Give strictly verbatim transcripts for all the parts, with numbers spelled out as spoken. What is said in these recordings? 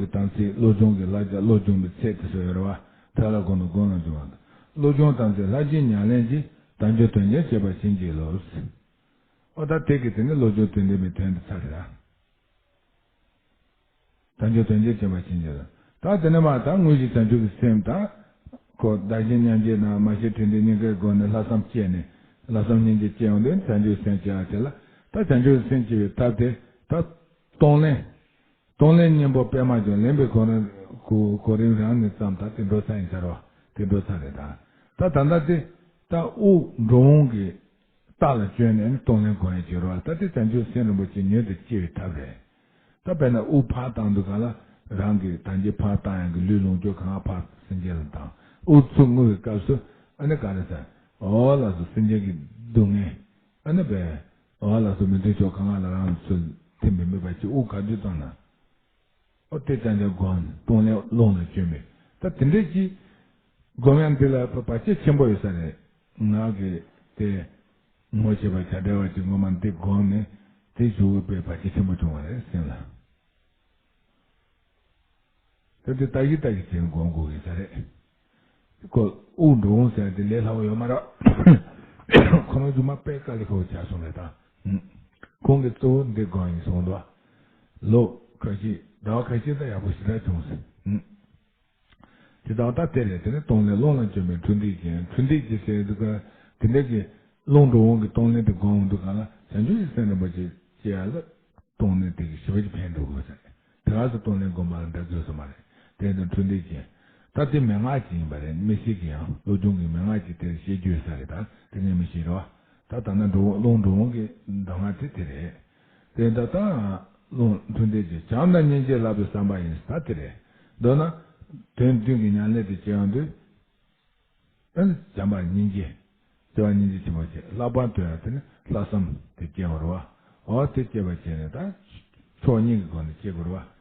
གི་དམ་ཚིག་བློ་སྦྱོང་གི་བསླབ་བྱ་བློ་སྦྱོང་གི་ཚད་དེ་ཚོ་ཡོད་རེད་བ། ཐལ་བ་སྒོམ་དང་སྒོམ་ལ་སྦྱོང་བ་དང་། བློ་སྦྱོང་དམ་ཚིག་བསླབ་བྱའི་ཉམས་ལེན་གྱིས་དལ་འབྱོར་དོན་ཆེན་སྤྱད་པར་བྱིན་གྱིས་རློབས། ཨོ་ད་དེ་གི་དེ་ནི་བློ་སྦྱོང་དོན་ལྡན་པའི་དོན་དུ་ཚར་རེད་ད། དལ་འབྱོར་དོན་ཆེན་སྤྱད་པར་བྱིན་གྱིས་རློབས། ད་དེ་ནས་མར་ད་དངོས་གཞི་བྱང་ཆུབ་ཀྱི་སེམས་དང་། ཁོ་བདག་གཞན་མཉམ་བརྗེ་དང་མ་ཤེས་འཕྲིན་ལས་གཉིས་ཀའི་སྒོ་ནས་ལྷག་བསམ་སྐྱེས་ནས་ལྷག་བསམ་སྙིང་རྗེ་སྐྱེ་ཡོང་དུས་བྱང་ཆུབ་སེམས་སྐྱེ་བ་དེ་ལ། ད་བྱང་ཆུབ་སེམས་སྐྱེ་བའི་ཐབས་དེ་ད་གཏོང་ལེན། གཏོང་ལེན་གཉེན་པོ་པད་མ་འབྱུང་ལེན་པའི་གོ་རིམ་གོ་གོ་རིམ་རང་ནས་བརྩམས། ད་དེ་འགྲོ་ས་ཡིན་ས་རེད་བ། དེ་འགྲོ་ས་རེད་ད། ད་ད་ལྟ་དེ་ད་དབུགས་འགྲོ་འོང་གི་རྟ་ལ་བཅོལ་ནས་ནི་གཏོང་ལེན་སྒོམ་ཡས་ཀྱི་རེད་བ། ད་དེ་བྱང་ཆུབ་སེམས་རིན་པོ་ཆེ་མྱུར་དུ་སྐྱེ་བའི་ཐབས་རེད། ད་དཔེར་ན་དབུགས་ཕར་བཏང་དུས་གང་ལ་རང་གི་ཐམས་ཅད་ཕར་བཏང་ཡག་གི་ལུས་ལོངས་སྤྱོད་གང་ག་ཕར་སེམས་ཅན་ལ་བཏང་། དབུགས་ཚུར་རྔུབ་པའི་སྐབས་སུ་ཨ་ནི་ག་རེ་ཟེར། འོ་ལགས་སོ། སེམས་ཅན་གྱི་སྡུག་བསྔལ། ཨ་ནི་བས། འོ་ལགས་སོ། མི་མཐུན་ཕྱོགས་གང་ག་ལ་རང་ཚུར་ཐིམ་པའི་མོས་པ་ཅིག་དབུགས་ག་དུས་བཏང་ན། ཨོ་དེ་ཙམ་ཀྱང་སྒོམ་གཏོང་ལེན་ཀློང་ལ་བཅོལ་མེད། ད་དེ་འདྲས་ཀྱི་སྒོམ་ཡང་འདི་ལ་བར་ཆད་ཆེན་པོ་ཡོད་ས་རེད། ང་གི་དེ་ངོ་ཤེས་པ་བྱ་བྲལ་བ་ཅིག་ངོ་མ་འདི་སྒོམ་ནས་དེ་ཞུ་བའི་བར་ཆད་ཆེན་པོ་བྱུང་བ་རེད་སེམས་ལ། ད་དེ་ལྟ་གི་ལྟ་གི་བྱས་ནས་སྒོམ་དགོས་ཀྱི་ས་རེད། ཁོ་དབུགས་འགྲོ་འོང་ཟེར་ཡ་དེ་ལས་སླ་བོ་ཡོད་མ་རེད། ཁོ་རང་རྗེས་མ་དཔེ་དཀའ་ལས་ཁག་པོ་ཆགས་སོང་རེད་ད། ཁོང་གི་གཙོ་བོ་འདི་སྒོམ་ཡིན་གསུངས་འདུག་ལོ་ཁ་ཤས་ཟླ་བ་ཁ་ཤས་ད་ཡག་པོ་ཞེ་དྲག་བྱུང་ཟེར། དེ་དག་ད་དེ་ལས་དེ་ནས་གཏོང་ལེན་ཀློང་ལ་བཅོལ་བའི་འཕྲོ་འདུས་ཅན། འཕྲོ་འདུས་ཅན་ཟེར་དུས་ཀ་དེ་འདྲ་གི་ཀློང་འགྲོ་འོང་གི་གཏོང་ལེན་དེ་སྒོམ་འོང་དུས་གང་ལ་བྱང་ཆུབ་ཀྱི་སེམས་རིན་པོ་ཆེ་སྐྱེ་ཡ་ལ། གཏོང་ལེན་དེ་གི་ཞི་བ་ཅིག་ཕན་འགྲོ་དགོས་ཟེར། དེ་ག་ཚོད་གཏོང་ལེན་སྒོམ་པ་ལ་འདྲ་དགོས་སོ་མ་རེད། དེ་ནི་འཕྲོ་འདུས་ཅན། ད་དེ་མན་ངག་ཅིག་ཡིན་པ་རེད། མི་སེར་གྱི་ཡང་སློབ་སྦྱོང་གི་མན་ངག་ཅིག་དེར་བཤད་རྒྱུ་ཡོད་ས་རེད། ད་དེ་ངས་མི་ཤེས་རོགས། ད་ད་ན་འགྲོ་ཀློང་འགྲོ་འོང་གི་གདམས་ངག་དེ་དེ་རེད། དེ་ད་ལྟ་ཀློང་འཕྲོ་འདུས་ཅན། བྱམས་དང་སྙིང་རྗེ་བསླབ་པའི་བསམ་པ་ཡིན་ད་དེ་རེད། མདོར་ན་དོན་བདུན་གྱི་ཉམས་ལེན་དེ་བྱེད་ཡོང་དུས། ཨ་ནི་བྱམས་པ་སྙིང་རྗེ། བརྩེ་བ་སྙིང་རྗེ་ཆེན་པོ་བྱེད། ལྷག་པར་དུ་ཡང་དེ་ནི་ལྷག་བསམ་དེ་སྐྱེ་བར་བ། འོ་དེ་སྐྱེ་བ་བྱས་ནས་ད་ཕྱོགས་གཉིས་ཀྱི་སྒོ་ནས་སྐྱེ་དགོས་རེད་བ།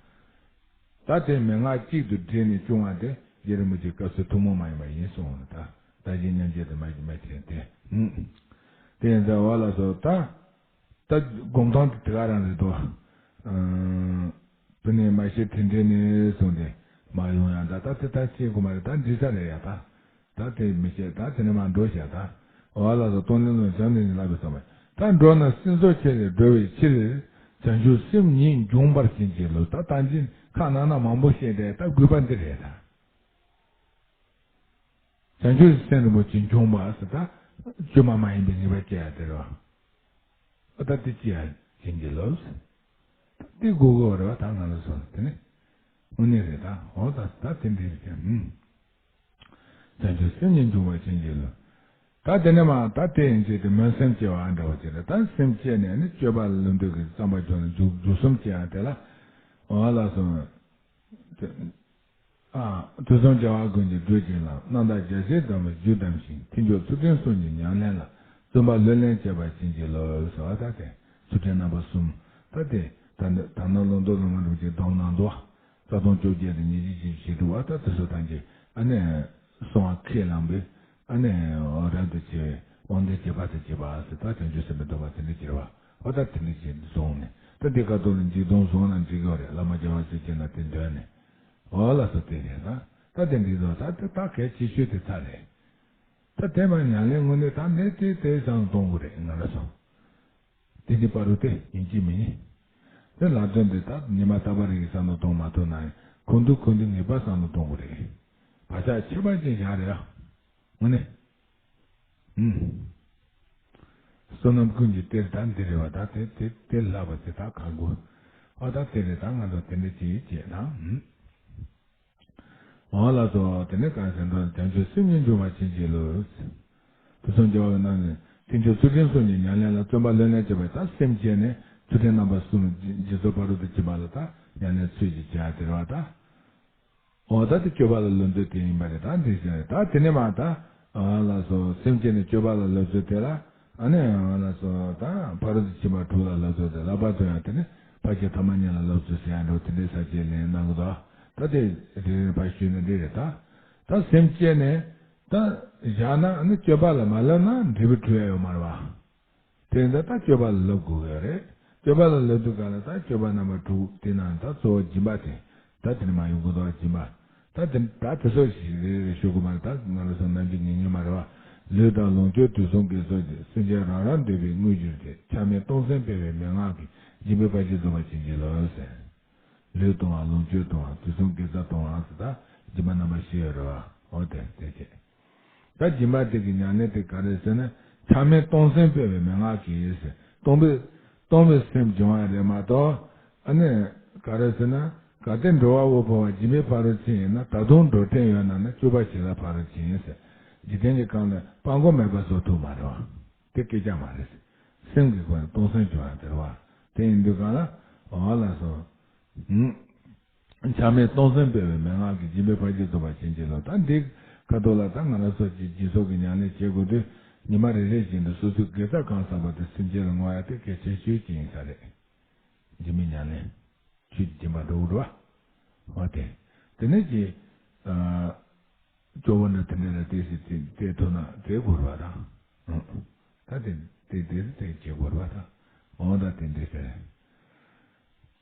ད་དེ་མན་ངག་གཅིག་ཏུ་དྲིལ་ནས་སྐྱོང་བ་དེ་རྗེ་རིན་པོ་ཆེའི་སྐབས་སུ་ཐུན་མོང་མ་ཡིན་པ་ཡིན་གསུངས་ནས། ད་བདག་གཞན་མཉམ་བརྗེ་དེ་མ་ཡིན་མ་བྱས་ཏེ། ཧུམ། དེ་ཡིན་ཙང་འོ་ལགས་སོ། ད། ད་སྒོམ་སྟངས་དེ་དེ་ག་རང་རེད་དོ། ཨང་། དེ་ནས་མ་ཤེས་འཕྲིན་ཕྲན་ནས་བཟུང་སྟེ་མ་ཡོང་ཡང་ད་ད་དེ་ད་ཤེས་དགོས་མ་རེད། ད་འདྲི་ས་རེད་ཡ། ད་ད་དེ་མི་ཤེས། ད་དེ་ནས་མ་འགྲོ་ཤག་ད་འོ་ལགས་སོ། གཏོང་ལེན་ལ་བྱམས་ནས་ནི་བསླབ་པའི་བསམ་པ། ད་འགྲོ་ན་སེམས་ཚོགས་ཆེ་རེ་འགྲོ་བའི་ཕྱིར། བྱང་ཆུབ་སེམས་ཉིད་འབྱོངས་པར་བྱིན་གྱིས་རློབས། ད་ད་འདི་ཁ་ནང་ན་མང་པོ་བཤད་དེ་ད་དགོས་པ་འདི་རེད་ད། བྱང་ཆུབ་སེམས་རིན་པོ་ཆེ་འབྱོངས་པ་ཟེར་ད། བཅོས་མ་མ་ཡིན་པའི་ཉེས་པ་སྐྱེ་ཡ་དེ་རེད་བ། ཨ་ད་དེ་ཅི་ཡ་བྱིན་གྱིས་རློབས། ད་དེ་དགོས་དགོས་རེད་བ། ད་ང་ལ་སོང་དེ་ནི་དངོས་གནས་རེད་ད། འོ་ད་ད་དེ་འདྲ་རེད་ཀྱང་། ཧུམ། བྱང་ཆུབ་སེམས་ཉིད་འབྱོངས་པར་བྱིན་གྱིས་རློབས། ད་དེ་ནས་མ་ད་དེ་ཡིན་ཚེ་དེ་མོན་སེམས་སྐྱེ་བ་འདྲ་བོ་ཅིག་རེད། ད་སེམས་སྐྱེས་ནས་ནི་སྤྱོད་པ་ལ་ལུས་འདོད་ཀྱི་བསམ་པ་བྱུང་ནས་འཇུག་འཇུག་གསུམ་སྐྱེ་ཡ་དེ་ལ། འོ་ལགས་སོ། ཨ། དུས་གསུམ་རྒྱལ་བ་ཀུན་གྱི་སྒྲོལ་གྱུར་ལ། རྣམ་དག་རྒྱལ་སྲས་འདྲ་མིན་བརྒྱུད་དམ་ཞིང་། ཐེག་མཆོག་ཚུལ་ཁྲིམས་གསུམ་གྱི་ཉམས་ལེན་ལ། བརྩོན་པ་ལྷུར་ལེན་བྱེད་པར་བྱིན་གྱིས་རློབས་ཟེར་བ། ད་དེ་ཚུལ་ཁྲིམས་རྣམ་པ་གསུམ། ད་དེ་ད་ནི་ད་ནི་ལུང་རྟོགས་ལུང་མ་འགྲུབ་ཀྱི་སྡོམ་གནང་འདུག་རྩ་ལྟུང་བཅོ་བརྒྱད་དང་ཉེས་བྱས་ཀྱི་བྱེད་སྒྲུབ་པ། ད་དེ་ཚོ་ཐམས་ཅད་ཨ་ནི་གསང་བ་ཁས་བླངས་པས། ཨ་ནི་རབ་ཏུ་ཕྱེ་བས་དབང་ལྡན་གྱི་བར་དུ་གཅིག་པ་ཟེར། ད་བྱང་ཆུབ་སེམས་དཔའི་སྡོམ་པ་དེ་འདྲ་གྱུར་པ། འོ་ད་དེ་འདྲ་བྱས་བཟུང་ནས། ད་འདི་ཁ་ཐོག་ལ་འཇིགས་སྡང་བཟུང་ན་འགྲིག་གི་རེད། བླ་མ་རྒྱལ་བ་སྲས་བཅས་ལ་དེ་འདོན་ནས། འོ་ལགས་སོ། དེ་རེད་ད། ད་དེ་འདྲ་བཟུང་ད་དེ་ད་གལ་ཆེ་ཤོས་དེ་ཚར་རེད། ད་དེ་མ་ཉམས་ལེན་དངོས་གནས་ད་ནས་དེ་དེ་བསམ་བློ་གཏོང་དགོས་རེད། ང་རང་ཚོ། དེ་ནི་བར་དུ་དེ་ཡིན་གཅིག་མིན་གཉིས། དེ་ལ་དོན་དེ་ད་ཉི་མ་རྟག་པ་རེ་གི་བསམ་བློ་གཏོང་མ་ཐུབ་ན་ཡང་གང་ཐུབ་གང་ཐུབ་ངེས་པར་བསམ་བློ་གཏོང་དགོས་རེད། བག་ཆགས་ཁྱད་པར་ཅན་བཞག་རེད་ཨ། དངོས་གནས། ཨུམ། བསོད་ནམས་ཀུན་གྱི་གཏེར་ད་འདི་རེད་བ། ད་དེ་དེ་དེ་ལྷག་པ་དེ་ད་གང་དགོས། ཨ་ད་དེ་རེད། ད་ང་ཚོ་དེ་འདྲ་ཅིག་བྱེད་ན་ཨུམ། འོ་ལགས་སོ། དེ་ནས་གང་ཟེར་འགྲོ། བྱང་ཆུབ་སེམས་ཉིད་འབྱོངས་པར་བྱིན་གྱིས་རློབས། དུས་གསུམ་རྒྱལ་བ་རྣམས་ནི་ཐེག་མཆོག་ཚུལ་ཁྲིམས་གསུམ་གྱི་ཉམས་ལེན་ལ་བརྩོན་པ་ལྷུར་ལེན་བྱེད་པ། ད་སེམས་བསྐྱེད་ནས་ཚུལ་ཁྲིམས་རྣམ་པ་གསུམ་རྗེས་སུ་ཕ་རོལ་ཏུ་ཕྱིན་པ་ལ་ད་ཉམས་ལེན་ཚུལ་བཞིན་བྱེད་ཡ་དེ་རེད་བ་ད། འོ་ད་དེ་སྤྱོད་པ་ལ་ལུས་འདོད་དེ་ཡིན་པ་རེད། ད་འདི་བཞིན་རེད། ད་དེ་ནས་མ་ད་ཨ་ལགས་སོ། སེམས་བསྐྱེད་ནས་སྤྱོད་པ་ལ་ལུས་ཚུལ་དེ་ལ་ཨ་ནི་ཨ་ལགས་སོ། ད་ཕ་རོལ་ཏུ་ཕྱིན་པ་དྲུག་ལ་ལུས་ཚུལ་དེ། ལྷག་པར་དུ་ཡང་དེ་ནི་ཕར་ཕྱིན་ཐ་མ་གཉིས་ལ་ལུས་ཚུལ་ཟེར་ཡ་འདྲ་བོ་དེ་འདྲའི་ས་བཅད་ལེན་གནང་གི་འདུག་ད་དེ་རེ་རེ་ཕར་ཞུས་ན་འགྲིག་རེད་ད། ད་སེམས་བསྐྱེད་ནས་ད་བཞག་ན་ཨ་ནི་སྤྱོད་པ་ལ་མ་ལུས་ན་འབྲས་བུ་འཁྲུལ་ཡ་ཡོད་མ་རེད་བ། དེ་ཡིན་ཙང་ད་སྤྱོད་པ་ལ་ལུས་དགོས་ཀྱི་རེད། སྤྱོད་པ་ལ་ལུས་དུས་ག་ལ་ད་སྤྱོད་པ་རྣམ་པ་དྲུག་དེ་ནང་ད་གཙོ་བོ་སྦྱིན་པ་དེ། ད་དེ་ནས་མ་ཡོང་གི་འདུག་སྦྱིན་པ། ད་དེ་ད་དེ་སོགས་ཤིག་རེ་རེ་ཞུ་དགོས་མ་རེད། ད་ང་རང་ཚོ་ནམ་རྒྱུན་ཉན་མྱོང་མ་རེད་བ། ལུས་དང་ལོངས་སྤྱོད་དུས་གསུམ་དགེ་ཚོགས་ཀྱི། སེམས་ཅན་རང་རང་འདོད་པའི་དངོས་གྱུར་ཅན། ཆགས་མེད་སྟོང་གསལ་སྤེལ་བའི་མན་ངག་གིས། སྦྱིན་པའི་ཕ་རྒྱུད་རྫོགས་པར་བྱིན་གྱིས་རློབས་ཟེར། ལུས་གཏོང་བ། ལོངས་སྤྱོད་གཏོང་བ། དུས་གསུམ་དགེ་རྩ་གཏོང་བ་ཟེར། ད་སྦྱིན་པ་རྣམ་པ་བཞི་ཡོད་རེད་བ། འོ་དེ་དེ་བྱས། ད་སྦྱིན་པ་དེ་གི་ཉམས་ལེན་དེ་ག་རེ་ཟེར་ན། ཆགས་མེད་སྟོང་གསལ་སྤེལ་བའི་མན་ངག་གིས་ཟེར། སྟོང་པའི་སྟོང་པའི་སེམས་སྦྱོང་བ་རེད་མ་གཏོགས། ཨ་ནི་ག་རེ་ཟེར་ན། གལ་ཏེ་འགྲོ་བ་དབུལ་ཕོངས་པ། སྦྱིན་པའི་ཕ་རོལ་ཕྱིན་ཡིན་ན། ད་དུང་འགྲོ་བྲན་ཡོད་ན་ནི། སྤྱོད་པ་བྱེ་བྲག་ཕ་རོལ་ཕྱིན་ཟེར། འཇིག་རྟེན་གྱི་ཁམས་ལ་སྤྲང་པོ་མེད་པ་བཟོ་ཐུབ་མ་རེད་བ། དེ་སྐད་ཆ་མ་རེད། སེམས་ཀྱི་སྒོ་ནས་སྟོང་གསལ་སྦྱོང་བ་དེ་རེད་བ། དེ་ཡིན་དུས་གང་ལ། འོ་ལགས་སོ། ཧུམ། ཆགས་མེད་སྟོང་གསལ་སྤེལ་བའི་མན་ངག་གིས། སྦྱིན་པའི་ཕ་རྒྱུད་རྫོགས་པར་བྱིན་གྱིས་རློབས། ད་འདི་ཁ་ཐོག་ལ་ད་ང་རང་ཚོ་གི་སྦྱིན་སོགས་ཀྱི་ཉམས་ལེན་བྱེད་དགོས་དུས། ཉི་མ་རེ་རེ་བཞིན་དུ་སོ་སོའི་དགེ་རྩ་གང་བསགས་པ་དེ་སེམས་ཅན་ལ་བསྔོ་ཡ་དེ་གལ་ཆེ་ཤོས་ཅིག་ཡིན་ས་རེད། སྦྱིན་པའི་ཉམས་ལེན། ཆོས་ཀྱི་སྦྱིན་པ་འགྲོ་དགོས་རེད་བ། འོ་དེ། དེ་ནས་ཀྱི། ཨ། སྐྱོ་བོ་འདྲ་དེ་འདྲ་ལ་དེ་སྲིད་དེ་དེ་ཐོབ་ན་དེ་དགོས་རེད་བ་དང་། ཨང་། ད་དེ་དེ་དེ་དེ་བྱེད་དགོས་རེད་བ་དང་། འོ་ད་དེ་འདྲ་ཟེར།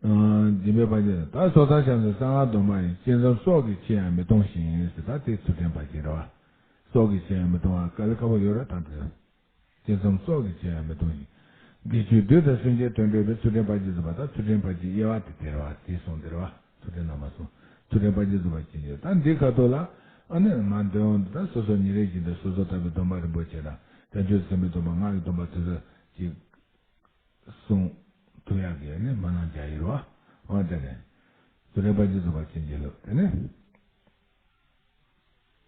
ཨང་། སྦྱིན་པའི་ཕ་རྒྱུད། ད་སོ་ཐར་ཤ་ཟའི་གསང་སྔགས་སྡོམ་པ་ཡིས། ཅི་བསམ་སྲོག་གི་ཕྱིར་ཡང་མི་གཏོང་ཞིང་ཟེར། ད་དེ་ཚུལ་ཁྲིམས་ཕ་རྒྱུད་རེད་བ། སྲོག་གི་ཕྱིར་ཡང་མི་གཏོང་བ་དཀའ་ལས་ཁག་པོ་ཡོད་རེད་ད་དེ། ཅི་བསམ་སྲོག་གི་ཕྱིར་ཡང་མི་གཏོང་ཞིང་། དགེ་ཆོས་བདུད་དང་སེམས་ཅན་དོན་སྒྲུབ་པའི། ཚུལ་ཁྲིམས་ཕ་རྒྱུད་རྫོགས་པ། ད་ཚུལ་ཁྲིམས་ཕ་རྒྱུད་དབྱེ་བ་དེ་དེ་རེད་བ། དེ་གསུངས་དེ་རེད་བ། ཚུལ་ཁྲིམས་རྣམ་པ་གསུམ། ཚུལ་ཁྲིམས་ཕ་རྒྱུད་རྫོགས་པར་བྱིན་གྱིས། ད་འདི་ཁ་ཐོག་ལ། ཨ་ནི་མ་འདོན་འོང་དུ་ད་སོ་སོ་ཉིན་རེ་བཞིན་དུ་སོ་སོ་ལྟ་བུའི་སྡོམ་པ་རིན་པོ་ཆེ་དང་། བྱང་ཆུབ་སེམས་དཔའི་སྡོམ་པ། སྔགས་ཀྱི་སྡོམ་པ་དེ་ཚོ་ཅིག་གསུང་ཐུབ་ཡག་གི་ནི་སྨོན་ལམ་རྒྱག་ཡོད་རེད་བ། འོ་དེ་རེད། ཚུལ་ཁྲིམས་ཕ་རྒྱུད་རྫོགས་པར་བྱིན་གྱིས་རློབས། དེ་ནི།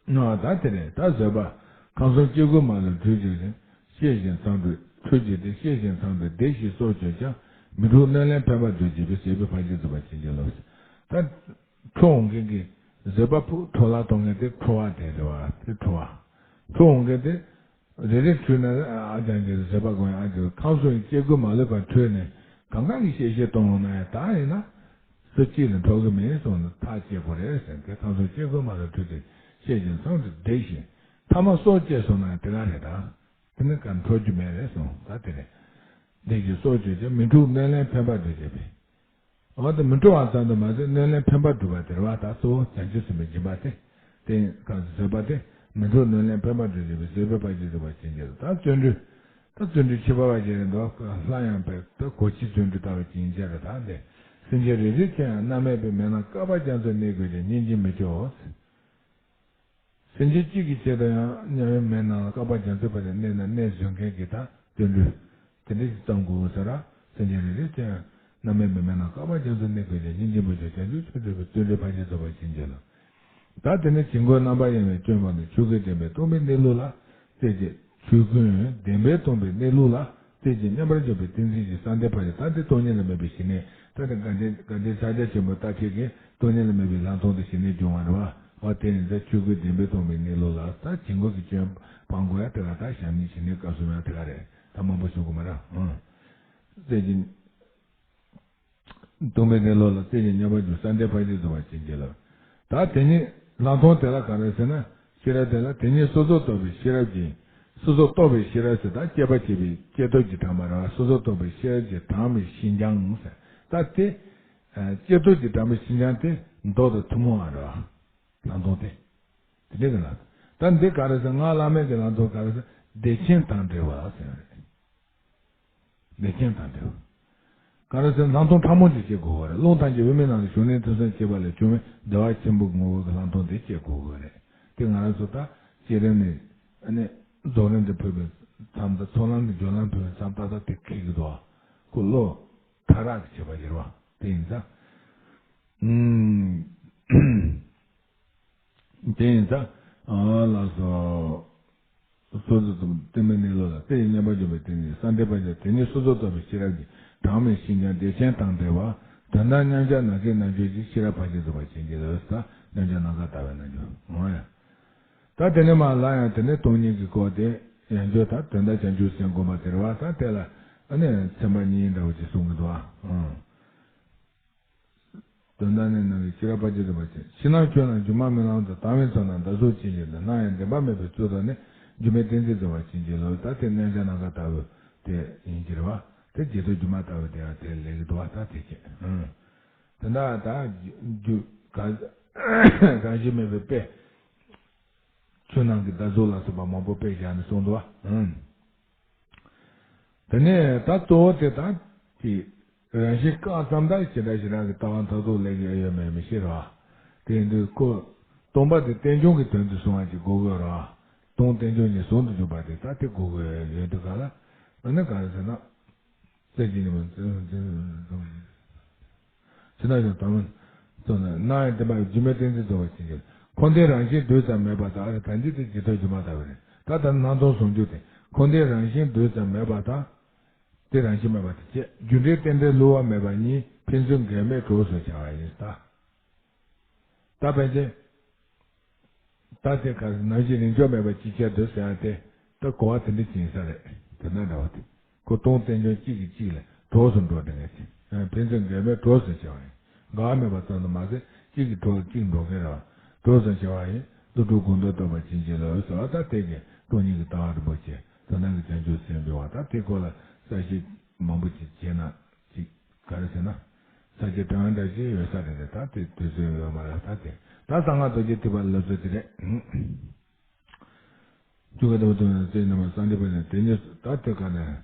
ཨ། ད་དེ་རེད། ད་བཟོད་པ། ཁམས་གསུམ་སྐྱེ་དགུའི་མ་ལུས་གྲོལ་བྱེད་ཅིང་། ཤེས་བཞིན་མཚང་འདྲུད་ཁྲོས་བྱེད་དེ། ཤེས་བཞིན་མཚང་འདྲུད་བདེ་ཞིང་སྲོག་གཅོད་ཀྱང་། མི་འཁྲུགས་གནོད་ལན་ཕན་པ་སྒྲུབ་བྱེད་པའི། བཟོད་པའི་ཕ་རྒྱུད་རྫོགས་པར་བྱིན་གྱིས་རློབས། ད་ཁྲོ་འོང་མཁན་གྱི་བཟོད་པ་ཕུགས་ཁྲོ་ལ་གཏོང་མཁན་དེ་ཁྲོ་བ་དེ་རེད་བ། དེ་ཁྲོ་བ། ཁྲོ་འོང་མཁན་དེ། རེ་རེ་འཁྲུལ་ན་ཨ་ཅང་གི་བཟོད་པ་སྒོམ་ཡ། ཨ་ཅང་ཁམས་གསུམ་སྐྱེ་དགུའི་མ་ལུས་པ་གྲོལ་ནས་གང་གང་གི་གཤེ་གཤེ་གཏོང་འོང་ན་ཡང་། ད་ཡིན་ན་སུ་གཅིག་ལ་འཕྲོག་གི་མེད་གསུངས་ནས་ཐག་བཅད་དགོས་རེད་ཟེར། དེ་ཁམས་གསུམ་སྐྱེ་དགུའི་མ་ལུས་གྲོལ་ཏེ། ཤེས་བཞིན་མཚང་འདྲུད་བདེ་ཞིང་ཐ་མ་སྲོག་བཅད་སོང་ན་ཡང་དེ་ག་རེད། ད་དེ་ནི་གང་འཕྲོག་རྒྱུ་མེད་རེད་གསུངས། ད་དེ་རེད། བདེ་ཞིང་སྲོག་གཅོད་ཀྱང་། མི་འཁྲུགས་གནོད་ལན་ཕན་པ་སྒྲུབ་བྱེད་པའི། འོ་དེ་མི་འཁྲུགས་པ་ཙམ་དུ་མ་ཟད། གནོད་ལན་ཕན་པ་སྒྲུབ་པ་དེ་རེད་བ། ད་གཙོ་བོ་བྱང་ཆུབ་སེམས་དཔའི་སྦྱིན་པ་དེ། དེ་གང་བཟོད་པ་དེ། མི་འཁྲུགས་གནོད་ལན་ཕན་པ་སྒྲུབ་བྱེད་པའི། བཟོད་པའི་ཕ་རྒྱུད་རྫོགས་པར་བྱིན་གྱིས་རློབས། ད་བརྩོན་འགྲུས། ད་བརྩོན་འགྲུས་ཁྱད་པར་བ་ཅན་རེད་འདུག་སླར་ཡང་བས་ད་གོ་ཆའི་བརྩོན་འགྲུས་ལྟ་བུ་ཅིག་ཡིན་ཆ་རེད། ད་འདི། སེམས་ཅན་རེ་རེའི་ཆེད་ཡང་། མནར་མེད་པའི་མེ་ནང་བསྐལ་པ་རྒྱ་མཚོར་གནས་དགོས་ཀྱང་། སྙིང་རྗེ་མི་སྐྱོ་བ། སེམས་ཅན་གཅིག་གི་ཆེད་དུ་ཡང་མནར་མེད་མེ་ནང་ལ་བསྐལ་པ་རྒྱ་མཚོའི་བར་དུ་གནས་ན་གནས་བཟོད་མཁན་གྱི་ད་བརྩོན་འགྲུས་དེ་འདྲ་ཞིག་བརྩམ་དགོས་ས་ར། སེམས་ཅན་རེ་རེའི་ཆེད་ཡང་། མནར་མེད་པའི་མེ་ནང་བསྐལ་པ་རྒྱ་མཚོར་གནས་དགོས་ཀྱང་། སྙིང་རྗེ་མི་སྐྱོ་བྱང་ཆུབ་མཆོག་སྒྲུབ་པའི། བརྩོན་འགྲུས་ཕ་རྒྱུད་རྫོགས་པར་བྱིན་གྱིས་རློབས། ད་དེ་ནས་བྱིང་རྒོད་རྣམ་པར་གཡེང་བའི་སྐྱོན་སྤངས་ཏེ། ཆོས་ཀུན་བདེན་པས་སྟོང་པའི་གནས་ལུགས་ལ། རྩེ་གཅིག་ཆོས་ཀུན་བདེན་པས་སྟོང་པའི་གནས་ལུགས་ལ། རྩེ་གཅིག་མཉམ་པར་འཇོག་པའི་ཏིང་འཛིན་གྱི་བསམ་གཏན་ཕ་རྒྱུད། ད་དེ་སྟོང་ཉིད་ལ་དམིགས་པའི་ཞི་གནས། ད་དེ་དགའ་ལྡན་དགའ་ལྡན་ཕྱག་རྒྱ་ཆེན་པོ་ད་ཁྱེད་ཀྱིས་སྟོང་ཉིད་ལ་དམིགས་པའི་ལྷག་མཐོང་དེ་ཞི་གནས་སྦྱོང་བ་རེད་བ། འོ་དེ་ནི་ད་ཆོས་ཀུན་བདེན་པས་སྟོང་པའི་གནས་ལུགས་ལ། ད་བྱིང་རྒོད་ཀྱི་སྐྱོན་སྤང་དགོས་ཡ་དེ་ག་ད་བྱམས་སྙིང་ཞི་གནས་སྐབས་སུ་མ་དེ་ག་རེད། ད་མང་པོ་ཞུ་དགོས་མ་རེད། ཨང་། རྩེ་གཅིག་སྟོང་པའི་གནས་ལུགས་ལ། རྩེ་གཅིག་མཉམ་པར་འཇོག་བསམ་གཏན་ཕ་རྒྱུད་རྫོགས་པར་བྱིན་གྱིས་རློབས། ད་དེ་ཉིད་ལྷག་མཐོང་དེ་ལ་ག་རེ་ཟེར་ན། ཤེས་རབ་དེ་ལ། དེ་ཉིད་སོ་སོར་རྟོག་པའི་ཤེས་རབ་ཀྱིས། སོ་སོར་རྟོག་པའི་ཤེས་རབ་ཟེར། ད་དཔྱད་པ་བྱེད་པའི་དཔྱད་རྟོག་གི་དྲངས་པ་རེད་བ། སོ་སོར་རྟོག་པའི་ཤེས་རབ་ཀྱིས་དྲངས་པའི་ཞེན་སྦྱངས་ཟེར། ད་དེ་དཔྱད་རྟོག་གིས་དྲངས་པའི་ཞེན་སྦྱངས་དེ་མདོ་དང་ཐུན་མོང་བ་རེད་བ། ལྷག་མཐོང་དེ། དེ་འདྲ་གི་ལ། ད་འདི་ག་རེ་ཟེར། སྔགས་བླ་མེད་ཀྱི་ལྷག་མཐོང་ག་རེ་ཟེར། བདེ་ཆེན་དང་བྲལ་བ་ཟེར་བ་རེད། བདེ་ཆེན་དང་བྲལ་བ། ག་རེ་ཟེར། ལྷག་མཐོང་ཕྲ་མོ་ཅིག་སྐྱེ་དགོས་པ་རེད། རླུང་ཐམས་ཅད་དབུ་མའི་ནང་དུ་ཞུགས་ནས་ཐོས་བསམ་བྱེད་པ་ལས་བྱུང་བའི་བདེ་བ་ཆེན་པོའི་ངོ་བོ་གི་ལྷག་མཐོང་དེ་སྐྱེ་དགོས་པ་རེད། དེ་ང་རང་ཚོ་ད་བསྐྱེད་རིམ་ནས་ཨ་ནི་རྫོགས་རིམ་དུ་ཕེབས་པའི་མཚམས་དང་། ཚོགས་ལམ་ནས་སྦྱོར་ལམ་ཕེབས་པའི་མཚམས། ཏག་ཏག་དེ་འཁེལ་གི་འདུག་ཁོ་བློ་ཐག་རག་གི་བྱེད་པ་ཡིན་པ་དེ་ཡིན་ཙང་། ཨུམ། དེ་ཡིན་ཙང་། ཨ། ལགས་སོ། སོ་སོར་རྟོག་པའི་གནས་ལུགས་ལ། རྩེ་གཅིག་མཉམ་པར་འཇོག་པའི་ཏིང་འཛིན་བསམ་གཏན་ཕ་རྒྱུད། དེ་ཉིད་སོ་སོར་རྟོག་པའི་ཤེས་རབ་ཀྱིས་དྲངས་པའི་ཞེན་སྦྱངས་བདེ་ཆེན་དང་བྲལ་བ། དོན་དམ་མཉམ་གཞག་ནམ་མཁའི་རྣལ་འབྱོར་གྱིས། ཤེས་རབ་ཕ་རྒྱུད་རྫོགས་པར་བྱིན་གྱིས་རློབས་ཟེར། མཉམ་གཞག་ནམ་མཁར་ལྟ་བའི་རྣལ་འབྱོར། འོ་ཡ། ད་དེ་ནས་མར་སླར་ཡང་དེ་ནས་སྟོང་ཉིད་ཀྱི་སྐོར་དེ་ཡང་བརྗོད། ད་དོན་དམ་བྱང་ཆུབ་སེམས་བསྒོམ་པ་དེ་རེད་བ། ད་དེ་ལ་ཨ་ནི་ཚན་པ་གཉིས་འདྲ་བོ་ཅིག་གསུང་གི་འདུག་ཨ། ཨང་། དོན་དམ་ནི་ནམ་མཁའི་ཤེས་རབ་ཕ་རྒྱུད་རྫོགས་པར་བྱེད། ཕྱི་ནང་ཁྱོད་རྣམས་སྒྱུ་མ་རྨི་ལམ་དུ། དྭངས་པའི་མཚོ་རྣམས་ཟླ་གཟུགས་ཅན་བཞིན་དུ། སྣང་ཡང་བདེན་པ་མེད་པའི་ཚུལ་དུ་ནི། སྒྱུ་མའི་ཏིང་འཛིན་རྫོགས་པར་བྱིན་གྱིས་རློབས། ད་དེ་མཉམ་གཞག་ནམ་མཁར་ལྟ་བུ་དེ་ཡིན་གྱི་རེད་བ། དེ་རྗེས་ཐོབ་སྒྱུ་མ་ལྟ་བུ་དེ་ཡང་དེ་ལེགས་འདུག་བ། ད་དེ་བྱེད། ཨང་། དེ་འདྲ་ད་སྒྱུ་ གང་གང་ཞིག་མེད་པའི་དཔེ། ཆོས་ནང་གི་བརྡ་གཟུགས་ལ་སོགས་པ་མང་པོ་དཔེ་བཞག་ནས་གསུངས་འདུག་བ། ཨང་། དེ་ནས་ད་གཙོ་བོ་དེ་དག་གི་རང་བཞིན་བཀག་ཙམ་ད་ཞེ་དྲག་ཞེ་དྲག་གི་ལྟ་བ་མཐར་ཐུག་སླེབས་ཀྱི་ཡོད་མེད་མི་ཤེས་ར། དེ་ཡིན་དུས་ཁོ་སྟོང་པ་དེ་རྟེན་འབྱུང་གི་དོན་དུ་སོང་བ་ཅིག་དགོས་དགོས་ར། སྟོང་རྟེན་འབྱུང་གཉིས་ཟུང་དུ་འཇུག་པ་དེ་ད་དེ་དགོས་དགོས་ཡོད་དུས་ག་ལ། ཨ་ནི་ག་རེ་ཟེར་ན། རྩེ་གཅིག་ནི་མ། ཕྱི་ནང་གཞན་དོན་མ་སོང་ན་སྣང་བའི་བདེན་པ་རྒྱུ་མེད་གཏན་ཚིགས་རྫོགས་པར་བྱེད་ཀྱི། འཁོར་འདས་རང་བཞིན་རྡུལ་ཙམ་མེད་པ་དག་ད་འདི་དེ་ཇི་ལྟར་སྒྱུ་མ་ལྟ་བུ་རེད། ད་ལྟ་སྣང་སྟོང་ཟུང་འཇུག་དེ་འཁོར་འདས་རང་བཞིན་རྡུལ་ཙམ་མེད་པ་དག་དེ་རང་བཞིན་མེད་པ་དེ་བྱས་རྒྱུ་འབྲས་རྟེན་འབྲེལ་བསླུ་བ་མེད་པ་གཉིས་ཕན་ཚུན་འགལ་མེད་གྲོགས་སུ་བྱ་བ་ཡིན་ད། ད་ཕལ་ཆེར། ད་དེ་ག་ནང་བཞིན་རིང་འཇོག་མེད་པ་ཅི་བྱ་འདོད་ཟེར་ཡ་དེ་ད་གོ་བ་དེ་འདྲ་ཅིག་ཡིན་ས་རེད། དེ་འདྲ་འདྲ་བ་དེ་ཁོ་སྟོང་རྟེན་འབྱུང་གཅིག་གིས་གཅིག་ལ་གྲོགས་སུ་འགྲོ་དེ་ངེས་ཅན། ཕན་ཚུན་འགལ་མེད་གྲོགས་སུ་བྱ་བ་ཡིན། འགལ་བ་མེད་པ་ཙམ་དུ་མ་ཟད་གཅིག་གིས་གྲོགས་ལ་གཅིག་འགྲོ་མཁན་རེད་བ། གྲོགས་སུ་བྱ་བ་ཡིན། ཀླུ་སྒྲུབ་དགོངས་དོན་རྟོགས་པར་བྱིན་གྱིས་རློབས་ཟེར་བ་ད་དེ་གའི་སྟོང་ཉིད་ཀྱི་ལྟ་བ་རིན་པོ་ཆེ་དོན་དམ་གྱི་བྱང་ཆུབ་སེམས་དཔའི་བ་ད་དེ་ཁོ་ལ་ས་བཤད་མང་པོ་ཅིག་བྱས་ན་ཅིག་ག་རེ་ཟེར་ན། ས་སྐྱ་བྲན་འདྲ་ཞིག་ཡོད་ས་རེད་དེ་ད་དེ་དུས་ཚོད་ཡོད་མ་རེད་ད་དེ་ད་གསང་སྔགས་རྡོ་རྗེ་ཐེག་པ་སློབ་གསོ་དེ་རེད། བཅུ་ག་དང་པོ་དང་རྩེ་རྣམ་པ་གསང་འདུས་པ་ནས་དེ་ཉིད་ད་དེ་ག་ནས་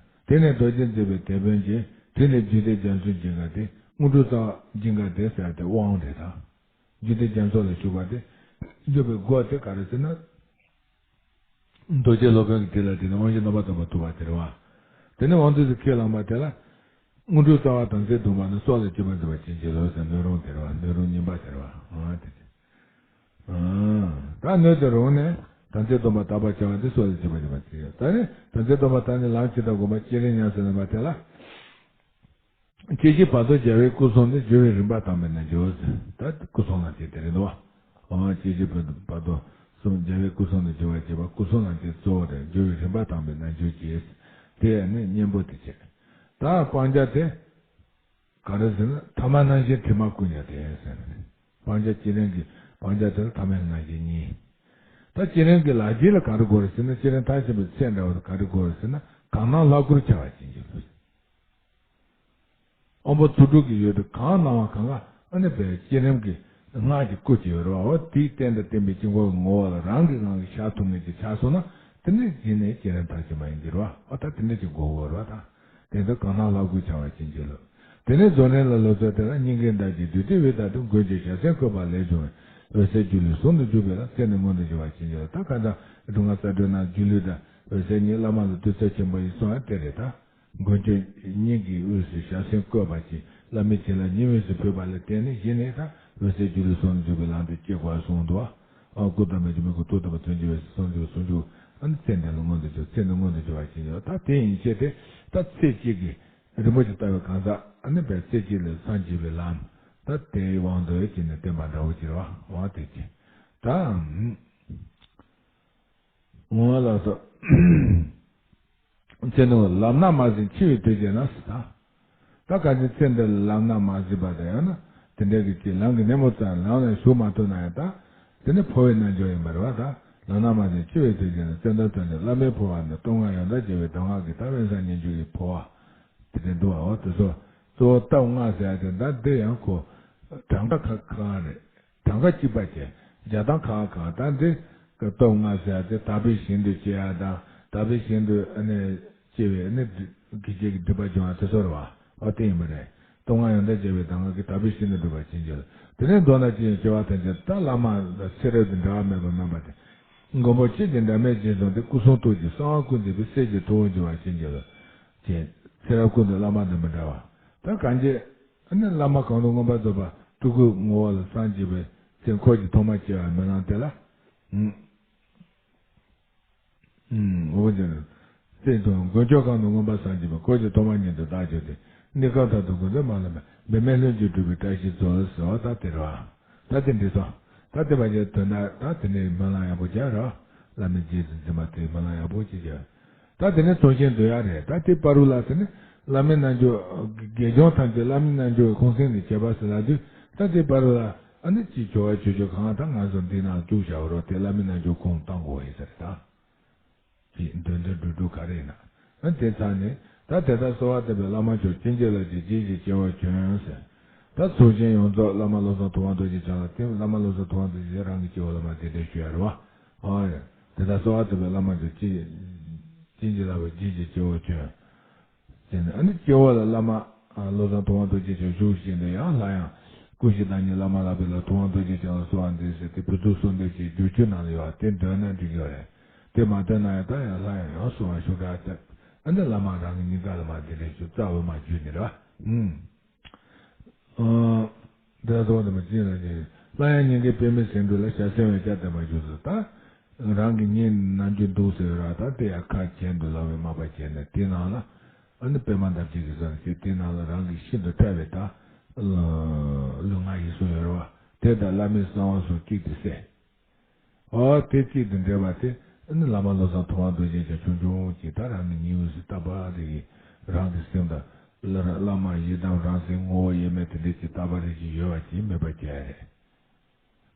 དེ་ནས་རྡོ་རྗེ་འཛིན་པའི་དེད་དཔོན་གྱིས་དེ་ནས་རྒྱུད་སྡེ་རྒྱ་མཚོའི་འཇིང་ག་དེ་དངོས་གྲུབ་རྩ་བ་འཇིང་ག་དེ་ཟེར་ཏེ་དབང་རེད་ད། རྒྱུད་སྡེ་རྒྱ་མཚོ་ལ་ཞུགས་པ་དེ་འཇུག་པའི་སྒོ་དེ་ག་རེ་ཟེར་ན། རྡོ་རྗེ་སློབ་དཔོན་གྱི་དེ་ལ་དེ་ནི་དབང་བཞི་རྣམ་པར་དག་པ་ཐོབ་པ་དེ་རེད་བ། དེ་ནི་དབང་དུས་སུ་ཁས་བླངས་པ་དེ་ལ། དངོས་གྲུབ་རྩ་བ་དམ་ཚིག་སྡོམ་པ་ནི་སྲོག་ལ་སྐྱེས་པ་འཛིན་པ་ཅན་གྱི་ལུགས་སུ་སྣོད་རུང་དེ་རེད་བ་སྣོད་རུང་གཉིས་པ་དེ་རེད་བ་ཨང་དེ་ཅི། ཨང་། ད་སྣོད་དུ་རུང་ནས་དམ་ཚིག་སྡོམ་པ་དག་པར་བྱ་བ་དེ་སྲོག་ལ་སྐྱེས་པ་འཛིན་པ་ཅན་གྱི་ད་ནི་དམ་ཚིག་སྡོམ་པ་དག་ནི་ལམ་ཇི་ལྟར་བསྒོམ་པ་སྤྱན་རས་ཉམས་སུ་ལེན་པ་དེ་ལ། སྐྱེ་ཤི་བར་དོ་རྒྱལ་བའི་སྐུ་གསུང་ནི་སྦྱོར་བའི་རིམ་པ་དང་པོའི་རྣལ་འབྱོར། ད་སྐུ་གསུང་ལ་དེ་དེ་རེད་དོ། འོ་སྐྱེ་ཤི་བར་དོ་སྐུ་གསུང་རྒྱལ་བའི་སྐུ་གསུང་ནི་སྦྱོར་བར་བྱེད་པ་སྐུ་གསུང་ལ་དེ་གཙོ་བོ་རེད་སྦྱོར་བའི་རིམ་པ་དང་པོའི་རྣལ་འབྱོར་གྱིས། དེ་ནི་གཉེན་པོ་དེ་བྱེད། ད་སྤང་བྱ་དེ། ག་རེ་ཟེར་ན་ཐ་མལ་སྣང་ཞེན་དྲི་མ་ཀུན་ཉར་ཏེ་ཟེར་ནས། སྤང་བྱ་སྤྱི་ལེན་གྱི་སྤང་བྱ་དེ་ལ་ཐ་མལ་སྣང་ཞེན་གཉིས། ད་སྤྱི་ལེན་གྱི་ལག་རྗེས་ལ་ག་རེ་དགོས་རེད་ཟེར་ན་སྤྱི་ལེན་མཐར་ཕྱིན་པའི་ཚེ་འདྲ་བ་དེ་ག་རེ་དགོས་རེད་ཟེར་ན་གང་སྣང་ལྷ་སྐུར་འཆར་བ་ཅན་གྱི་ལུགས། དབང་པོ་ཚོགས་དྲུག་གི་ཡུལ་དུ་གང་སྣང་བ་གང་ག་ཨ་ནི་པའི་བསྐྱེད་རིམ་གྱི་སྔགས་ཀྱི་སྐུ་ཅིག་ཡོད་རེད་བ། འོ་དེའི་རྟེན་དང་བརྟེན་པའི་དཀྱིལ་འཁོར་གྱི་ངོ་བོ་ལ་རང་གིས་རང་གི་ཤར་ཐུབ་ངེས་ཀྱི་ཆགས་སོང་ན་དེ་ནི་གཞི་ནས་བསྐྱེད་རིམ་མཐར་ཕྱིན་པ་ཡིན་གྱི་རེད་བ། འོ་ད་དེ་འདྲ་ཅིག་དགོས་དགོས་རེད་བ་ད། དེ་ཚོ་གང་སྣང་ལྷ་སྐུར་འཆར་བ་ཅན་གྱི་ལུགས། དེ་ནས་རྫོགས་རིམ་ལ་སློབ་ཚུལ་དེ་ལ་སྙིང་གའི་འདབ་ཀྱི་བདུད་རྩི་འོད་ལྟར་དུ་མགོན་གྱི་ཞལ་ཟས་བཀོད་པ་ལས་བྱུང་བའི་འོད་གསལ་སྒྱུ་ལུས་ཟུང་དུ་འཇུག་པའི་ལ་ཚེ་ནི་མངོན་དུ་འགྱུར་བ་ཅན་གྱི་ལུགས། ད་གང་ལྟར་སྒྲུབ་ངག་གསལ་སྒྲོན་ནང་སྒྱུ་ལུས་དང་འོད་གསལ་གཉིས་བླ་མ་ལ་གདུལ་ཚུལ་ཆེན་པོ་ཡིན་གསུངས་པ་དེ་རེད་ད། མགོན་ཁྱོད་སྙིང་གི་དབུས་སུ་ཞལ་ཟས་བཀོད་པ་ཅིག་བླ་མའི་བྱིན་རླབས་ཉིན་དབུས་སུ་ཕུལ་བ་ལ་བརྟེན་ནས་གཞི་ནས་ད་འོད་གསལ་སྒྱུ་ལུས་ཟུང་དུ་འཇུག་པའི་ལམ་དུ་སྐྱེ་དགོས་གསུངས་འདུག་ཨ། སྐུ་དམ་པའི་སྒྱུ་མའི་སྐུ་ཐུགས་དམ་པ་དོན་གྱི་འོད་ཟེར་ཟུང་འཇུག་ཟུང་འཇུག་ཨ་ནི་ཚེ་འདི་ལ་མངོན་དུ་གྱུར་ཚེ་འདི་མངོན་དུ་གྱུར་བ་ཞིག་ཡོད་ད་དེ་ཡིན་ཕྱིར་ཏེ་ད་ཚེ་གཅིག་གི་རིན་པོ་ཆེ་ལྟ་བའི་གང་ཟག་ཨ་ནི་བས་ཚེ་གཅིག་ལ་སངས་རྒྱས་པའི་ལམ་ད་དེའི་དབང་དུ་བྱས་ནས་བསྟན་པ་འདྲ་བོ་ཅིག་རེད་བ་འོ་དེ་ཅི་ད། འོ་ལགས་སོ། ཚེ་ནི་ལམ་སྣ་མ་ཟིན་འཆི་བའི་དུས་བྱས་ན་ཟེར་ད། ད་ག་ཅི་ཚེ་འདི་ལ་ལམ་སྣ་མ་ཟིན་པ་དང་ཡང་ན་དེ་འདྲ་གི་ཅིག་ལམ་གྱི་སྣེ་མོ་ཙམ་ལམ་ལ་ཞུགས་མ་ཐུབ་ན་ཡང་ད་དེ་ནི་འཕོ་བའི་རྣལ་འབྱོར་ཡིན་པ་རེད་བ་ད། ལམ་སྣ་མ་ཟིན་འཆི་བའི་དུས་བྱས་ན་བཙན་དོན་དོན་དུ་བླ་མའི་འཕོ་བ་ནི་སྟོད་མངའ་ཡང་དག་རྒྱལ་བའི་གདམས་ངག་གི་ད་དབེན་ས་སྙན་བརྒྱུད་ཀྱི་འཕོ་བ། དེ་འདྲ་འདུག་བ་འོ་དེ་ཚོ་གཙོ་བོ་སྟོད་མངའ་ཟེར་ཡ་དེ་ད་འདི་ཡང་ཁོ་གྲངས་ཀ་ཁ་ཁ་རེད། གྲངས་ཀ་གཅིག་པ་བྱས། བརྒྱ་དང་གང་གང་ད་འདི་སྟོད་མངའ་ཟེར་ཏེ་དག་པའི་ཞིང་དུ་སྐྱེ་ཡ་དང་དག་པའི་ཞིང་དུ་ཨ་ནི་སྐྱེ་བའི་ཨ་ནི་དགེ་རྒྱས་ཀྱི་སྒྲིབ་པ་སྦྱོང་བ་དེ་ཚོ་རེད་བ། ཨོ་དེ་ཡིན་པ་རེད། སྟོད་མངའ་ཡང་དག་རྒྱལ་བའི་གདམས་ངག་གིས་དག་པའི་ཞིང་དུ་སྒྲིབ་པ་ཅན་གྱི་ལུགས། དེ་ནས་མདོར་ན་ཅི་ཡང་སྐྱེ་བ་ཐམས་ཅད་ད་བླ་མ་ལ་ཚེ་རབས་དུ་འབྲལ་བ་མེད་པར་སྨིན་པ་དེ། མགོན་པོ་ཁྱེད་ཀྱི་འབྲལ་མེད་རྗེས་བཟུང་སྟེ་སྐུ་གསུང་ཐུགས་ཀྱི་གསང་བ་ཀུན་འདུས་པའི་སྲས་ཀྱི་ཐུ་བོ་འགྱུར་བ་ཅན་གྱི་ལུགས། ཅེས་ཚེ་རབས་ཀུན་ཏུ་བླ་མ་དང་མི་འབྲལ་བ། ད་གང་རྒྱས། ཨ་ནི་བླ་མ་གང་དུ་མངོན་པར་རྫོགས་པ་སྤྲུལ་སྐུའི་ངོ་བོ་ལ་སངས་རྒྱས་པའི་ཚེ་འཁོར་གྱི་ཐོག་མ་སྐྱེ་བའི་སྨོན་ལམ་དེ་ལ། ཨུམ། ཨུམ། འོ་ཅེ་ན། ཚེ་དང་མགོན་སྐྱོབ་གང་དུ་མངོན་པར་སངས་རྒྱས་པའི་འཁོར་གྱི་ཐོག་མ་ཉིད་དུ་བདག་གྱུར་ཏེ། གནས་སྐབས་མཐར་ཐུག་དགོངས་དོན་མ་ལུས་པའི་འབད་མེད་ལྷུན་གྱིས་གྲུབ་པའི་བཀྲ་ཤིས་སྩོལ་ཟེར་བ་ད་དེ་རེད་བ། ད་དེ་འདྲ་སོང་། ད་དེ་བ་ཅན་དོན་དག་ད་དེ་ནས་སྨོན་ལམ་ཡག་པོ་རྒྱག་རོགས། བླ་མའི་རྗེས་སུ་འཛིན་པ་དེའི་སྨོན་ལམ་ཡག་པོ་ཅིག་རྒྱག་ད་དེ་ནས་ཚོགས་ཆེན་བསྡུ་ཡག་རེད། ད་དེ་བར་དུ་ལ་དེ་ནས་བླ་མའི་རྣལ་འབྱོར་དགེ་སྦྱོང་ཐམས་ཅད་བླ་མའི་རྣལ་འབྱོར་གི་ཁུངས་སེང་ནས་བྱེད་པ་ཟེར་ལབ་དུས་ད་དེ་བར་དུ་ལ་ཨ་ནི་ཅིག་བྱ་བ་བྱེད་ཕྱོགས་གང་ད་ང་ཚོ་འདི་ནང་བཅུག་བཞག་རོགས་དེ་བླ་མའི་རྣལ་འབྱོར་ཁུངས་གཏོང་དགོས་ཡིན་ཟེར་ད། ཅེས་འདོན་འདོན་སྒྲུབ་སྒྲུབ་ག་རེ་ཡིན་ན། ཨ་དེ་ཚར་ནས་ད་དེ་ལྟར་གསོལ་བ་བཏབ་པའི་བླ་མ་མཆོག་བྱིན་གྱིས་བརླབས་ཀྱི་རྗེས་ཀྱི་སྐྱེ་བར་བྱོན་ཟེར། ད་ཚོགས་ཆེན་ཡོངས་རྫོགས་བླ་མ་བློ་བཟང་ཐུབ་དབང་རྡོ་རྗེ་འཆང་ལ་བསྟེན། བླ་མ་བློ་བཟང་ཐུབ་དབང་རྡོ་རྗེ་འཆང་རང་གི་སྐྱེ་བ་བླ་མ་གདན་འདྲེན་ཞུ་ཡ་རེད་བ། ཨོ་ཡ། དེ་ལྟར་གསོལ་བ་འདེབས་པའི་བླ་མ་དེ་ཅི་ཅི་འཇིགས་ལ་བའི་རྗེས་ཀྱི་སྐྱེ་བོ་ཁྱོད། ཟེར་ནས་ཨ་ནི་སྐྱེ་བོ་ལ་བླ་མ་ཨ་བློ་བཟང་ཐུབ་དབང་རྡོ་རྗེ་འཆང་བཞུགས་བཞིན་དུ་ཡང་སླར་ཡང་སྐུ་བཞི་བདག་ཉིད་བླ་མ་ལག་པའི་ལ་ཐུབ་དབང་རྡོ་རྗེ་འཆང་ལ་གསོལ་བ་འདེབས་ཟེར་ཏེ་བུ་ཚུགས་གསོལ་འདེབས་ཀྱི་བསྒྱུར་བཅོས་ནང་ལ་ཡོད་པ་དེ་འདོན་ན་འགྲིག་གི་རེད། དེ་མ་འདོན་ན་ཡང་ད་ཡང་སླར་ཡང་ཡང་གསོལ་བ་ཞུ་དྲག་སྟེ་ཨ་ནི་བླ་མ་རང་གི་སྙིང་ག་ལ་མ་འདི་རེད་ཞུ་རྩ་བའི་མ་བརྒྱུད་ནི་རེད་བ། ཨུམ། ཨ། འདི་ལ་གསོལ་བ་འདེབས་མ་ཅི་ཡིན་ལ་ཅི། སླར་ཡང་སྙིང་གའི་པདྨའི་ཟེའུ་འབྲུ་ལ་ཞལ་གསོལ་བའི་སྐྱབས་བསྟན་པར་ཞུ་ཟེར་ད། རང་གི་ཉིད་ནམ་རྒྱུན་འདུག་ཟེར་བའི་ར་ད་དེ་ཡང་ཁ་གྱེན་དུ་ལ་བའི་མ་པ་གྱེན་ནས་དེ་ནང་ལ། ཨ་ནི་པདྨ་འདབ་བརྒྱད་ཀྱི་ས་ནས་དེ་ནང་ལ་རང་གི་ཤིན་ཏུ་ཕྲ་བའི་ད། ལུས་ངག་ཡིད་གསུམ་ཡོད་རེད་བ། དེ་དང་བླ་མའི་གསང་བ་གསུམ་གཅིག་ཏུ་བསྲེས། ཨོ་དེ་གཅིག་ཏུ་འདྲེས་པ་དེ་ཨ་ནི་བླ་མ་བློ་བཟང་ཐུབ་དབང་རྡོ་རྗེ་འཆང་ཆུང་ཆུང་གཅིག་ད་རང་གི་ཉིད་འོད་ཟེར་ལྟ་བུ་དེ་གིས་རང་གི་སེམས་དང་བླ་བླ་མ་ཡི་དམ་རང་སེམས་ངོ་བོ་དབྱེར་མེད་དེ་འདྲ་ཅིག་ལྟ་བུ་རེ་ཅིག་ཡོད་པ་ཅིག་མེད་པ་བྱས་རེད།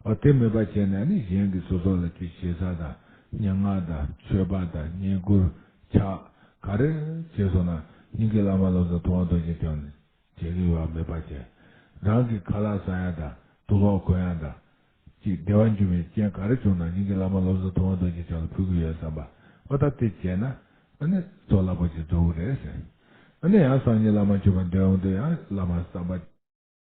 ཨོ་དེ་མེད་པ་བྱས་ནས་ནི་གཞན་གྱིས་སོ་སོ་ལ་ཅིག་ཞེ་ས་དང་སྙན་ངག་དང་མཆོད་པ་དང་བསྙེན་བཀུར་ཕྱག་ག་རེ་བྱས་སོང་ན་སྙིང་གའི་བླ་མ་བློ་བཟང་ཐུབ་དབང་རྡོ་རྗེ་འཆང་ནི། བྱེད་ཀྱི་ཡོད་མེད་པ་བྱས། རང་གི་ཁ་ལག་ཟ་ཡ་དང་དུག་ལོག་གོན་ཡ་དང་། ཅིག་བདེ་བ་འབྱུང་བའི་རྐྱེན་ག་རེ་བྱུང་ན་སྙིང་གའི་བླ་མ་བློ་བཟང་ཐུབ་དབང་རྡོ་རྗེ་འཆང་ལ་ཕུལ་གྱི་ཡོད་བསམ་པ། ཨོ་ད་དེ་བྱས་ན། ཨ་ནི་གཙོ་བོ་ལ་བ་ཅིག་རྫོགས་ཀྱི་རེད་ཟེར། ཨ་ནི་ཡང་སང་ཉིན་བླ་མ་མཆོད་པ་འདོན་འོང་དུས་ཡང་བླ་མ་བསམ་པ།